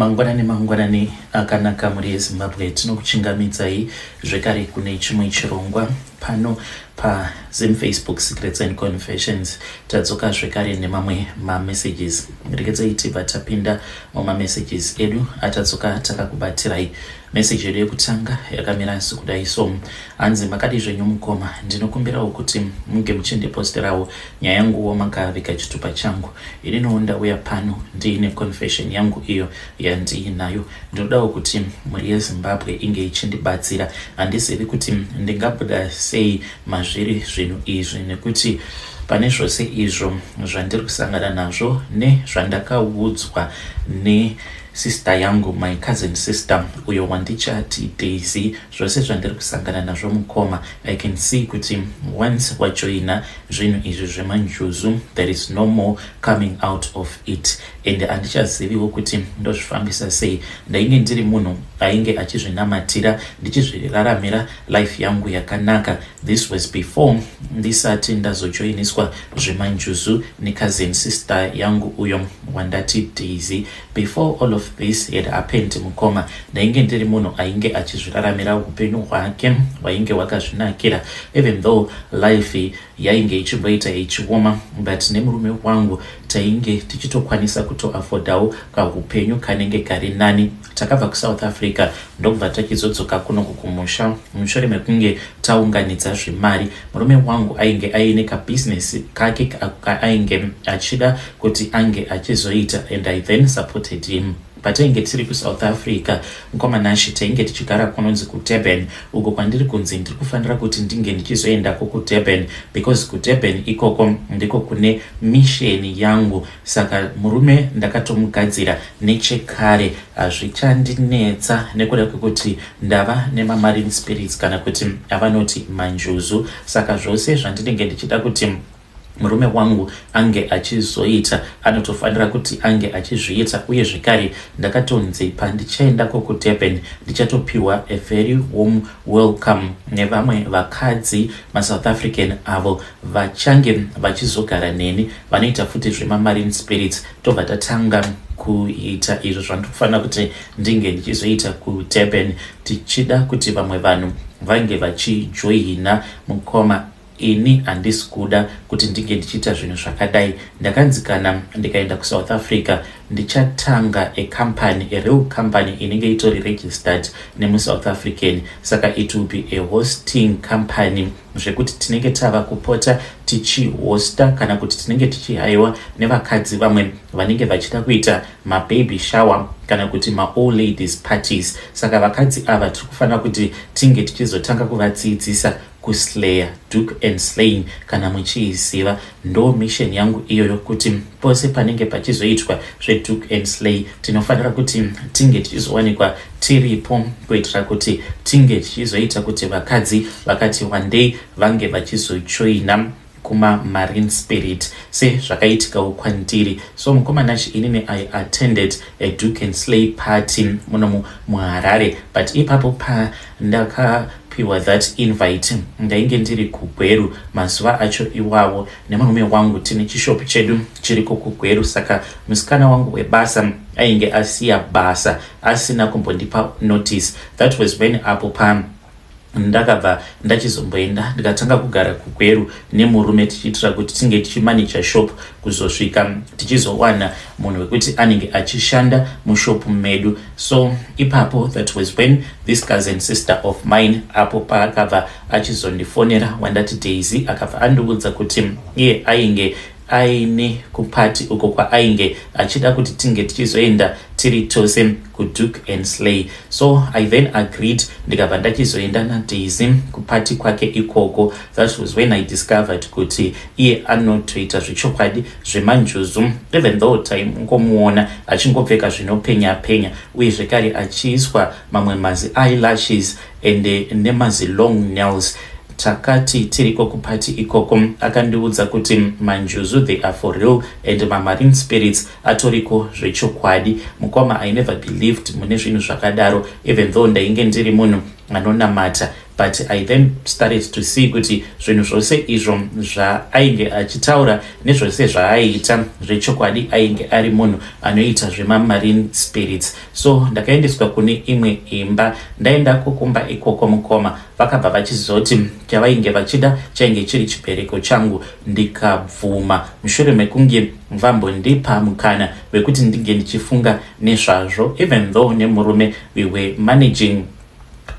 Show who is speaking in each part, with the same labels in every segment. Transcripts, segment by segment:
Speaker 1: Mangwanani mangwanani akanaka mhuri yeZimbabwe, tinokuchingamidzai zvekare kune chimwe chirongwa pano paZim Facebook Secrets and Confessions. Tadzoka zvekare nemamwe mamessages. Regedzai tibva tapinda mumamessages edu atadzoka takakubatirai. Message yedu yekutanga yakamira sekudai so: Hanzi, "Makadi zvenyu mukoma? Ndinokumbirawo kuti muge muchindiposterawo nyaya yanguwo makaviga chitupa changu. Ininiwo ndauya pano ndiine confession yangu iyo yandiinayo. Ndinodawo kuti mhuri yeZimbabwe inge ichindibatsira. Handizivi kuti ndingabuda sei mazviri zvinhu izvi, nekuti pane zvose izvo zvandiri kusangana nazvo nezvandakaudzwa nesister yangu, my cousin sister, uyo wandichati Daisy, zvose zvandiri kusangana nazvo mukoma, I can see kuti once wajoina zvinhu izvi zvemanjuzu, there is no more coming out of it, and handichaziviwo kuti ndozvifambisa sei. Ndainge ndiri munhu ainge achizvinamatira, ndichizviraramira life yangu yakanaka. This was before ndisati ndazojoiniswa zvemanjuzu necousin sister yangu, uyo wandati Daisy. Before all of this had happened, mukoma, ndainge ndiri munhu ainge achizviraramira upenyu hwake hwainge hwakazvinakira. Even though life yainge ichimboita ichioma, but nemurume wangu tainge tichitokwanisa kutoaffordawo kaupenyu kanenge kari nani. Takabva kuSouth Africa, ndokubva tachizodzoka kunoku kumusha mushure mekunge taunganidza zvemari. Murume wangu ainge aine kabhizinesi kake kaainge achida kuti ange achizoita, and I then supported him. Patainge tiri kuSouth Africa, mukoma Nashi, tainge tichigara kunonzi kuDurban, uko kwandiri kunzi ndiri kufanira kuti ndinge ndichizoendako kuDurban, because kuDurban ikoko ndiko kune mission yangu. Saka murume ndakatomugadzira nechekare, hazvichandinetsa nekuda kwekuti ndava nemamarine spirits, kana kuti avanoti manjuzu. Saka zvose zvandinenge ndichida kuti murume wangu ange achizoita, anotofanira kuti ange achizviita. Uye zvekare ndakatonzi pandichaendako kuDurban ndichatopiwa a very warm welcome nevamwe vakadzi maSouth African avo vachange vachizogara neni, vanoita futi zvemamarine spirits. Tobva tatanga kuita izvo zvandikufanira kuti ndinge ndichizoita kuDurban, tichida kuti vamwe vanhu vange vachijoina. Mukoma, ini handisi kuda kuti ndinge ndichiita zvinhu zvakadai. Ndakanzi kana ndikaenda kuSouth Africa ndichatanga a company, a real company inenge itori registered nemuSouth African. Saka it will be a hosting company, zvekuti tinenge tava kupota tichihosta, kana kuti tinenge tichihayiwa nevakadzi vamwe vanenge vachida kuita mababy shower kana kuti maall ladies parties. Saka vakadzi ava tiri kufanira kuti tinge tichizotanga kuvadzidzisa kuslaya, doek and slaying kana muchiiziva. Ndo mission yangu iyoyo, kuti pose panenge pachizoitwa zvedoek and slay tinofanira kuti tinge tichizowanikwa tiripo, kuitira kuti tinge tichizoita kuti vakadzi vakati one day vange vachizojoina kumamarine spirit, sezvakaitikawo kwandiri. So mukoma Nashi, inini I attended a doek and slay party munomu muHarare, but ipapo pandakapiwa that invite ndainge ndiri kuGweru mazuva acho iwawo nemurume wangu. Tine chishopu chedu chiriko kuGweru. Saka musikana wangu webasa ainge asiya basa asina kumbondipa notice. That was when apo pa ndakabva ndachizomboenda, ndikatanga kugara kuGweru nemurume, tichiitira kuti tinge tichimanager shop kuzosvika tichizowana munhu wekuti anenge achishanda mushopu medu. So ipapo, that was when this cousin sister of mine, apo paakabva achizondifonera, wandati Daisy, akabva andiudza kuti iye ainge aine kupati uko kwaainge achida kuti tinge tichizoenda tiri tose kudoek and slay. So I then agreed, ndikabva ndachizoenda naDaisy kupati kwake ikoko. That was when I discovered kuti iye anotoita zvechokwadi zvemanjuzu, even though taingomuona achingopfeka zvinopenya penya, uye zvekare achiiswa mamwe mazi eyelashes and nemazi long nails. Takati tiriko kupati ikoko, akandiudza kuti manjuzu, they are for real, and mamarine spirits atoriko zvechokwadi. Mukoma, I never believed mune zvinhu zvakadaro, even though ndainge ndiri munhu anonamata. But I then started to see kuti zvinhu zvose izvo zvaainge achitaura nezvose zvaaiita, zvechokwadi ainge ari munhu anoita zvemamarine spirits. So ndakaendeswa kune imwe imba. Ndaendako kumba ikoko, mukoma, vakabva vachizoti chavainge vachida chainge chiri chibereko changu. Ndikabvuma mushure mekunge vambondipa mukana wekuti ndinge ndichifunga nezvazvo, even though nemurume we were managing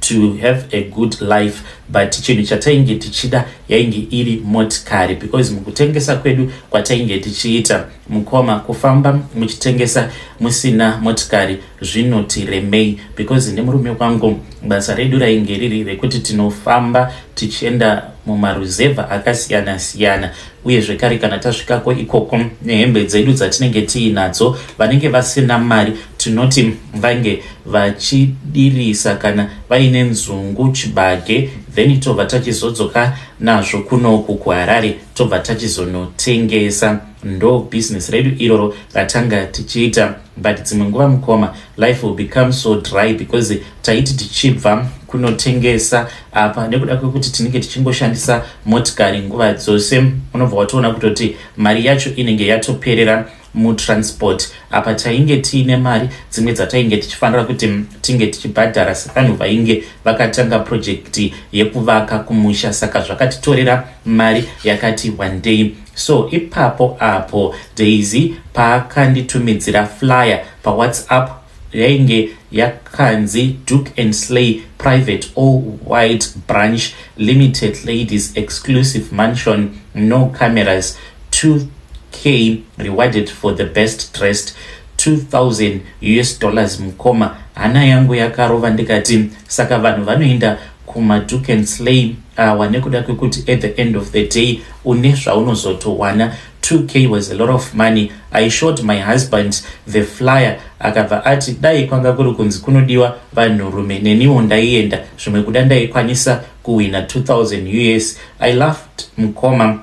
Speaker 1: to have a good life, but chinhu chatainge tichida yainge iri motikari, because mukutengesa kwedu kwatainge tichiita, mukoma, kufamba muchitengesa musina motikari zvinoti remei, because nemurume wangu basa redu rainge riri rekuti tinofamba tichienda mumaruzevha akasiyana siyana. Uye zvekare kana tasvikako ikoko nehembe dzedu dzatinenge tiinadzo, vanenge vasina mari tinoti vange vachidirisa kana vaine nzungu, chibage, then tobva tachizodzoka nazvo kunoku kuHarare, tobva tachizonotengesa. Ndo bhizinesi redu iroro ratanga tichiita. But dzimwe nguva, mukoma, life will become so dry, because taiti tichibva kunotengesa apa, nekuda kwekuti tinenge tichingoshandisa motikari nguva dzose, unobva watoona kutoti mari yacho inenge yatoperera mutransport. Apa tainge tiine mari dzimwe dzatainge tichifanira kuti tinge tichibhadhara sevanhu vainge vakatanga project yekuvaka kumusha, saka zvakatitorera mari yakati one day. So ipapo apo Daisy paakanditumidzira flyer paWhatsApp, yainge yakanzi "Duke and Slay Private All White Branch, Limited Ladies, Exclusive Mansion, no cameras, 2K rewarded for the best dressed, US$2000." Mukoma, hana yangu yakarova. Ndikati, saka vanhu vanoenda kumaDuke and Slay awa nekuda kwekuti at the end of the day une zvaunozotowana. 2K was a lot of money. I showed my husband the flyer, akabva ati dai kwanga kuri kunzi kunodiwa vanhurume, neniwo ndaienda, zvimwe kuda ndaikwanisa kuwina 2000 US. I laughed, mukoma,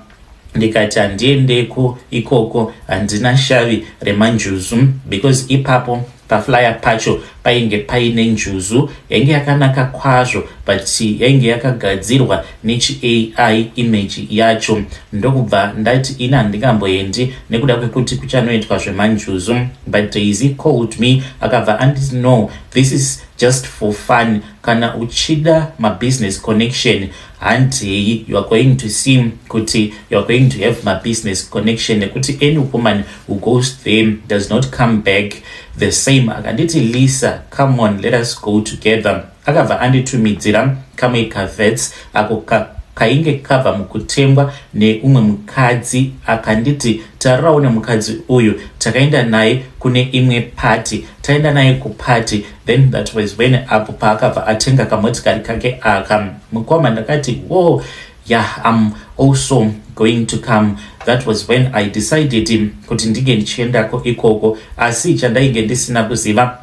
Speaker 1: ndikati handiendeko ikoko, handina shavi remanjuzu, because ipapo paflyer pacho painge paine njuzu yainge yakanaka kwazvo, but yainge yakagadzirwa nechiAI image yacho. Ndokubva ndati ini handingamboendi nekuda kwekuti kuchanoitwa zvemanjuzu. But Daisy called me, akabva anditi, "No, this is just for fun. Kana uchida mabusiness connection, handei. You are going to see kuti you are going to have mabusiness connection, nekuti any woman who goes there does not come back the same." Akanditi, "Lisa, come on, let us go together." Akabva anditumidzira kamwe kaVitz ako kainge kabva mukutengwa neumwe mukadzi. Akanditi, "Tarirawo nemukadzi uyu." Takaenda naye kune imwe party. Taenda naye kuparty, then that was when apo paakabva atenga kamotikari kake aka. Mukoma, ndakati, "Wo, yeah, I'm also going to come." That was when I decided kuti ndinge ndichiendako ikoko. Asi chandainge ndisina kuziva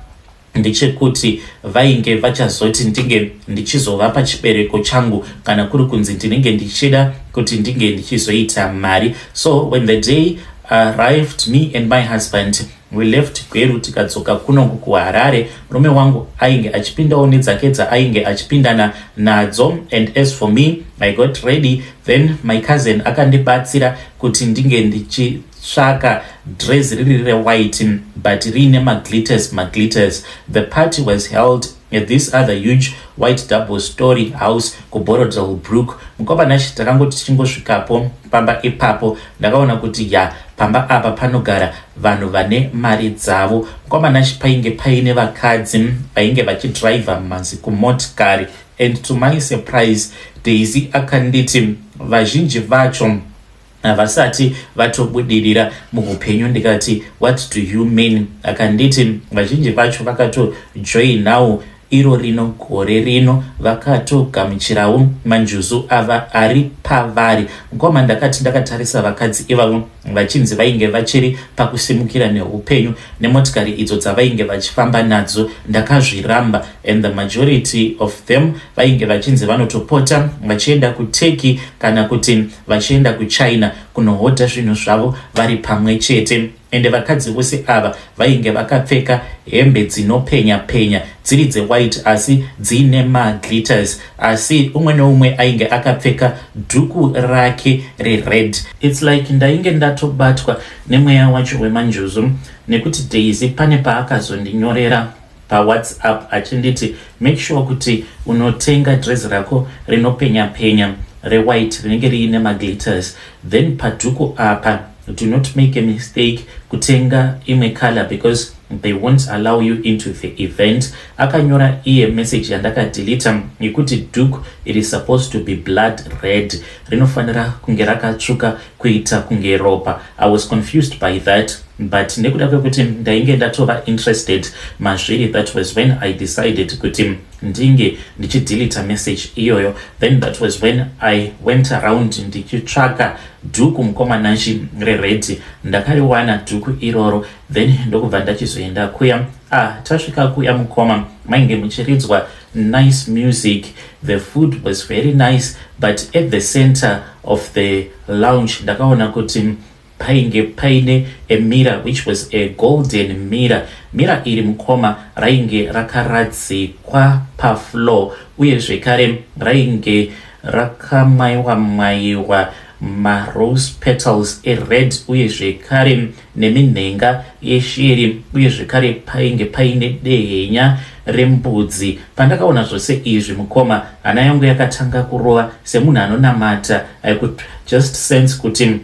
Speaker 1: ndechekuti vainge vachazoti ndinge ndichizovapa chibereko changu kana kuri kunzi ndinenge ndichida kuti ndinge ndichizoita mari. So when the day arrived, me and my husband, we left Gweru, tikadzoka kunoku kuHarare. Murume wangu ainge achipindawo nedzake dzaainge achipindana nadzo, and as for me, I got ready. Then my cousin akandibatsira kuti ndinge ndichitsvaka dress riri rewhite but riine maglitters maglitters. The party was held at this other huge white double story house kuBorrowdale Brooke. Mukoma Nashi, takangoti tichingosvikapo pamba ipapo, ndakaona kuti ya, pamba apa panogara vanhu vane mari dzavo. Mukoma Nashi, painge paine vakadzi vainge vachidhiraivha mazikumotikari, and to my surprise, Daisy akanditi vazhinji vacho havasati vatobudirira muupenyu. Ndikati, "What do you mean?" Akanditi vazhinji vacho vakatojoinawo iro rino gore rino, vakatogamuchirawo manjuzu ava ari pavari. Mukoma, ndakati ndakatarisa vakadzi ivavo, Vachinzi vainge vachiri pakusimukira neupenyu nemotikari idzo dzavainge vachifamba nadzo. Ndakazviramba, and the majority of them vainge vachinzi vanotopota vachienda kuTurkey kana kuti vachienda kuChina kunohodha zvinhu zvavo vari pamwe chete. Ende vakadzi vose ava vainge vakapfeka hembe dzinopenya penya, dziri dzewhite asi dziine maglitters, asi umwe neumwe ainge akapfeka dhuku rake rered. It's like ndainge ndatobatwa nemweya wacho wemanjuzu, nekuti Daisy pane paakazondinyorera paWhatsApp achinditi, "Make sure kuti unotenga dress rako rinopenya penya rewhite rinenge riine maglitters. Then padhuku apa, do not make a mistake kutenga imwe color because they won't allow you into the event." Akanyora iye message yandakadelita yekuti dhuku, it is supposed to be blood red, rinofanira kunge rakatsvuka kuita kunge ropa. I was confused by that, but nekuda kwekuti ndainge ndatova interested mazviri, that was when I decided kuti ndinge ndichidelita message iyoyo. Then that was when I went around ndichitsvaka dhuku, mukoma Nashi, rered. Ndakariwana dhuku iroro, then ndokubva ndachizoenda kuya. Ah, tasvika kuya, mukoma, mainge muchiridzwa nice music. The food was very nice, but at the center of the lounge ndakaona kuti painge paine a mirror, which was a golden mirror. Mirror iri, mukoma, rainge rakaradzikwa pafloor, uye zvekare rainge rakamwayiwa mwayiwa marose petals ered, uye zvekare neminhenga yeshiri, uye zvekare painge paine dehenya rembudzi. Pandakaona zvose izvi, mukoma, hana yangu yakatanga kurova. Semunhu anonamata, I could just sense kuti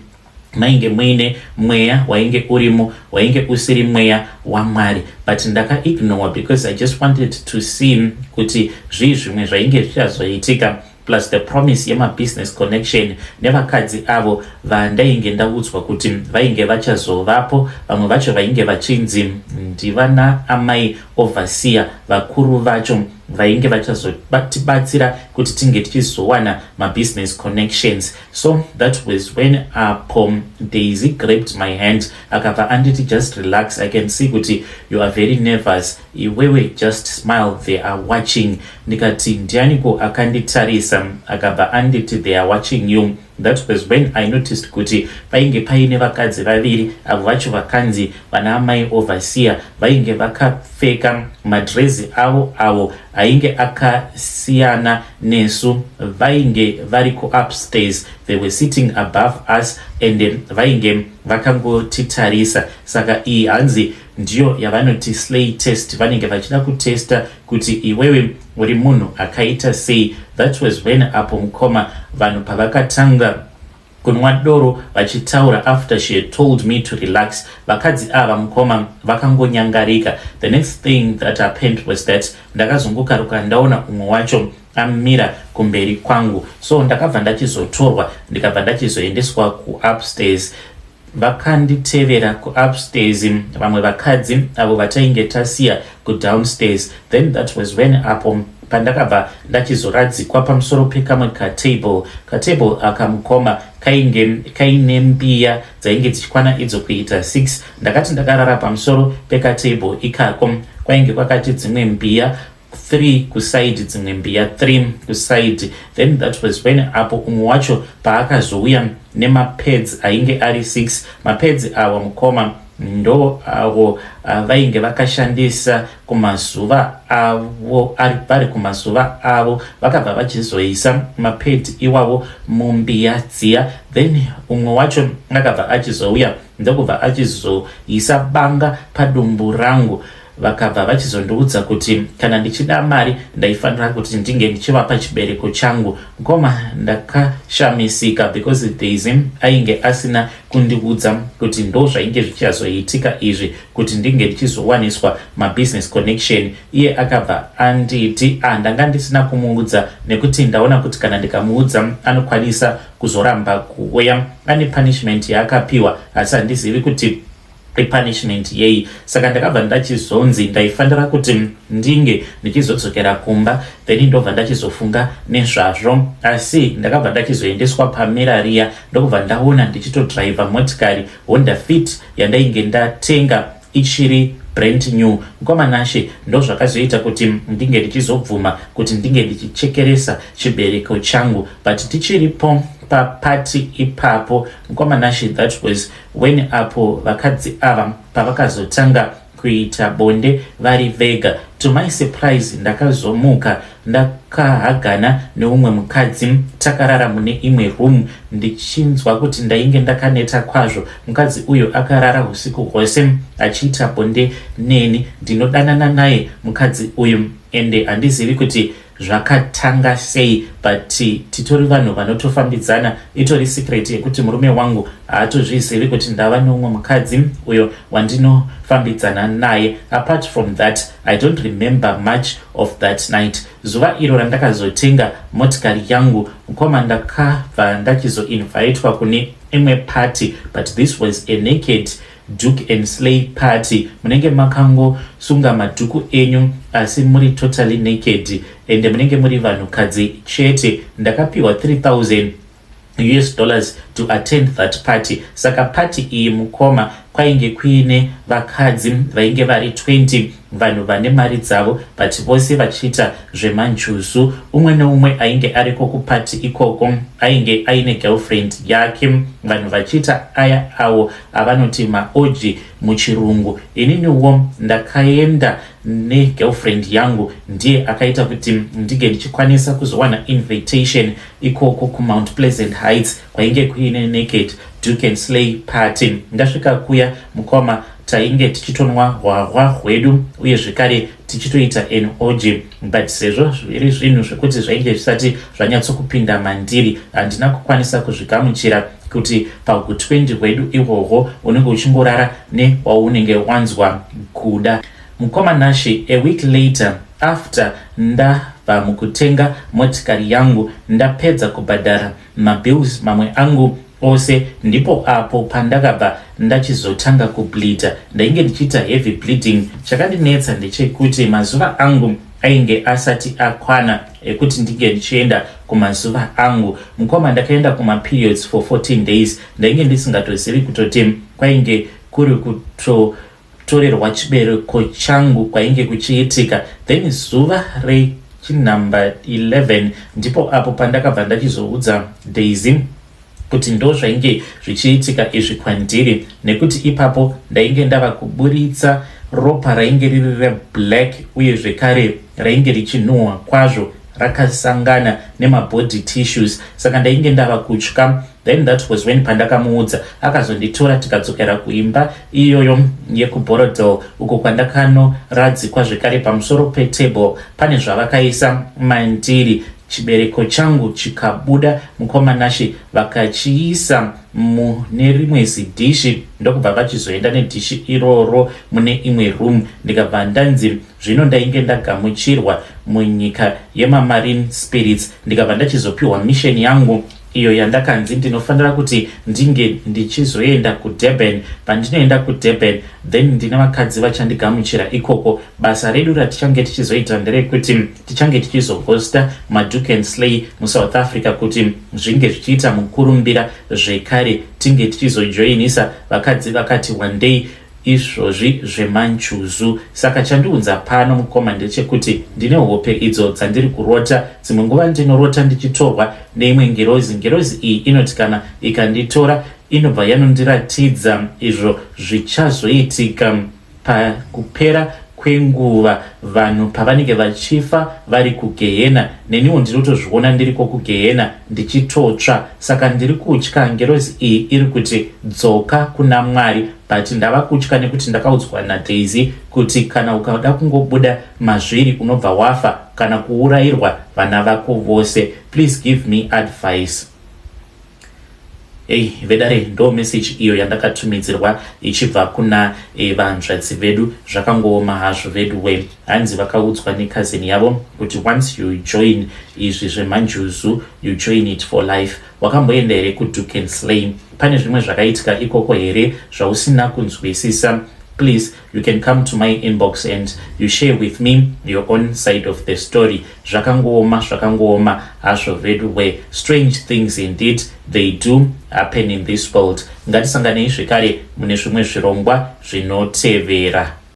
Speaker 1: mainge muine mweya wainge urimo, wainge usiri mweya waMwari, but ndakaignore because I just wanted to see kuti zvii zvimwe zvainge zvichazoitika, plus the promise yemabusiness connection nevakadzi avo vandainge ndaudzwa kuti vainge vachazovapo. Vamwe vacho vainge vachinzi ndivana amai overseer vakuru vacho vainge vachazotibatsira kuti tinge tichizowana mabusiness connections. So that was when apo Daisy grabbed my hand, akabva anditi, "Just relax. I can see kuti you are very nervous. Iwewe just smile. They are watching." Ndikati, "Ndianiko akanditarisa?" Akabva anditi, "They are watching you." That was when I noticed kuti painge paine vakadzi vaviri avo vacho vakanzi vana amai overseer. Vainge vakapfeka madhirezi avo avo ainge akasiyana nesu. Vainge vari kuupstairs. They were sitting above us and vainge vakangotitarisa. Saka iyi hanzi ndiyo yavanoti slay test. Vanenge vachida kutesta kuti iwewe uri munhu akaita sei. That was when apo, mukoma, vanhu pavakatanga kunwa doro vachitaura after she had told me to relax. Vakadzi ava, mukoma, vakangonyangarika. The next thing that happened was that ndakazongokaruka ndaona umwe wacho amira kumberi kwangu. So ndakabva ndachizotorwa, ndikabva ndachizoendeswa kuupstairs. Vakanditevera kuupstairs vamwe vakadzi avo vatainge tasiya kudownstairs. Then that was when apo pandakabva ndachizoradzikwa pamusoro pekamwe katable. Katable aka, mukoma, kainge kaine mbiya dzainge dzichikwana idzo kuita 6. Ndakati ndakarara pamusoro pekatable ikako, kwainge kwakati dzimwe mbiya 3 kuside, dzimwe mbiya 3 kuside. Then that was when apo umwe wacho paakazouya nemapads ainge ari 6. Mapads awa, mukoma, ndo avo vainge vakashandisa kumazuva avo vari kumazuva avo. Vakabva vachizoisa mapad iwavo mumbiya dziya. Then umwe wacho akabva achizouya, ndokubva achizoisa banga padumbu rangu. Vakabva vachizondiudza kuti kana ndichida mari, ndaifanira kuti ndinge ndichivapa chibereko changu. Mukoma, ndakashamisika because Daisy ainge asina kundiudza kuti ndo zvainge zvichazoitika izvi, kuti ndinge ndichizowaniswa mabusiness connection. Iye akabva anditi, "Ah, ndanga ndisina kumuudza nekuti ndaona kuti kana ndikamuudza anokwanisa kuzoramba kuuya. Ane punishment yaakapiwa, asi handizivi kuti Ipunishment yei? Saka ndakabva ndachizonzi ndaifanira kuti ndinge ndichizodzokera kumba, then ndobva ndachizofunga nezvazvo. Asi ndakabva ndachizoendeswa pamirror riya, ndokubva ndaona ndichitodhiraivha motikari Honda Fit yandainge ndatenga ichiri brand new. Mukoma Nashe, ndo zvakazoita kuti ndinge ndichizobvuma kuti ndinge ndichichekeresa chibereko changu. But tichiripo paparty ipapo, mukoma Nashe, that was when apo vakadzi ava pavakazotanga kuita bonde vari vega. To my surprise, ndakazomuka ndakahagana neumwe mukadzi, takarara mune imwe room, ndichinzwa kuti ndainge ndakaneta kwazvo. Mukadzi uyu akarara usiku hwose achiita bonde neni. Ndinodanana naye mukadzi uyu, ende handizivi kuti zvakatanga sei, but titori vanhu vanotofambidzana. Itori secret yekuti murume wangu haatozvizivi kuti ndava neumwe mukadzi uyo wandinofambidzana naye. Apart from that, I don't remember much of that night. Zuva iro randakazotenga motikari yangu, mukoma, ndakabva ndachizoinvitwa kune imwe party, but this was a naked doek and slay party. Munenge makangosunga madhuku enyu, asi muri totally naked, ende munenge muri vanhukadzi chete. Ndakapiwa 3000 US dollars to attend that party. Saka party iyi, mukoma, kwainge kuine vakadzi vainge vari 20, vanhu vane mari dzavo, but vose vachiita zvemanjuzu. Umwe neumwe ainge ariko kuparty ikoko ainge aine girlfriend yake, vanhu vachiita aya awo avanoti maorgy muchirungu. Ininiwo ndakaenda negirlfriend yangu. Ndiye akaita kuti ndinge ndichikwanisa kuzowana invitation ikoko kuMount Pleasant Heights kwainge kuine naked doek and slay party. Ndasvika kuya, mukoma, tainge tichitonwa hwahwa hwedu, uye zvekare tichitoita an orgy, but sezvo zviri zvinhu zvekuti zvainge zvisati zvanyatsokupinda mandiri, handina kukwanisa kuzvigamuchira kuti paku20 hwedu ihwohwo unenge uchingorara newaunenge wanzwa kuda. Mukoma Nashe, a week later, after ndabva mukutenga motikari yangu, ndapedza kubhadhara mabills mamwe angu ose, ndipo apo pandakabva ndachizotanga kubleeda. Ndainge ndichiita heavy bleeding. Chakandinetsa ndechekuti mazuva angu ainge asati akwana ekuti ndinge ndichienda kumazuva angu. Mukoma, ndakaenda kumaperiods for 14 days. Ndainge ndisingatozivi kutoti kwainge kuri kutotorerwa chibereko changu kwainge kuchiitika. Then zuva rechinumber 11 ndipo apo pandakabva ndachizoudza Daisy kuti ndo zvainge zvichiitika izvi kwandiri, nekuti ipapo ndainge ndava kuburitsa ropa rainge riri reblack, uye zvekare rainge richinhuhwa kwazvo, rakasangana nemabody tissues. Saka ndainge ndava kutya. Then that was when pandakamuudza. Akazonditora, tikadzokera kuimba iyoyo yekuBorrowdale, uko kwandakanoradzikwa zvekare pamusoro petable. Pane zvavakaisa mandiri, chibereko changu chikabuda, mukoma Nashe, vakachiisa mune rimwe zidhishi, ndokubva vachizoenda nedhishi iroro mune imwe room. Ndikabva ndanzi zvino ndainge ndagamuchirwa munyika yemamarine spirits. Ndikabva ndachizopiwa mission yangu iyo yandakanzi ndinofanira kuti ndinge ndichizoenda kuDurban. Pandinoenda kuDurban, then ndine vakadzi vachandigamuchira ikoko. Basa redu ratichange tichizoita nderekuti tichange tichizohosta madoek and slay muSouth Africa, kuti zvinge zvichiita mukurumbira, zvekare tinge tichizojoinisa vakadzi vakati one day izvozvi zvemanjuzu. Saka chandiunza pano, mukoma, ndechekuti ndine hope idzo dzandiri kurota. Dzimwe nguva ndinorota ndichitorwa neimwe ngirozi. Ngirozi iyi inoti kana ikanditora, inobva yanondiratidza izvo zvichazoitika pakupera kwenguva, vanhu pavanenge vachifa vari kugehena. Neniwo ndinotozviona ndiriko kugehena ndichitotsva. Saka ndiri kutya. Ngerozi iyi iri kuti dzoka kuna Mwari, but ndava kutya nekuti ndakaudzwa naDaisy kuti kana ukada kungobuda mazviri, unobva wafa kana kuurayirwa vana vako vose. Please give me advice. Ei vedare, ndo message iyo yandakatumidzirwa ichibva kuna vanzvadzi vedu. Zvakangooma hazvo vedu we. Hanzi vakaudzwa necousin yavo kuti once you join izvi zvemanjuzu, you join it for life. Wakamboenda here kuDuken Slay? Pane zvimwe zvakaitika ikoko here zvausina kunzwisisa? Please, you can come to my inbox and you share with me your own side of the story. Zvakangooma, zvakangooma hazvo vedu we. Strange things indeed, they do happen in this world. Ngatisanganei zvekare mune zvimwe zvirongwa zvinotevera.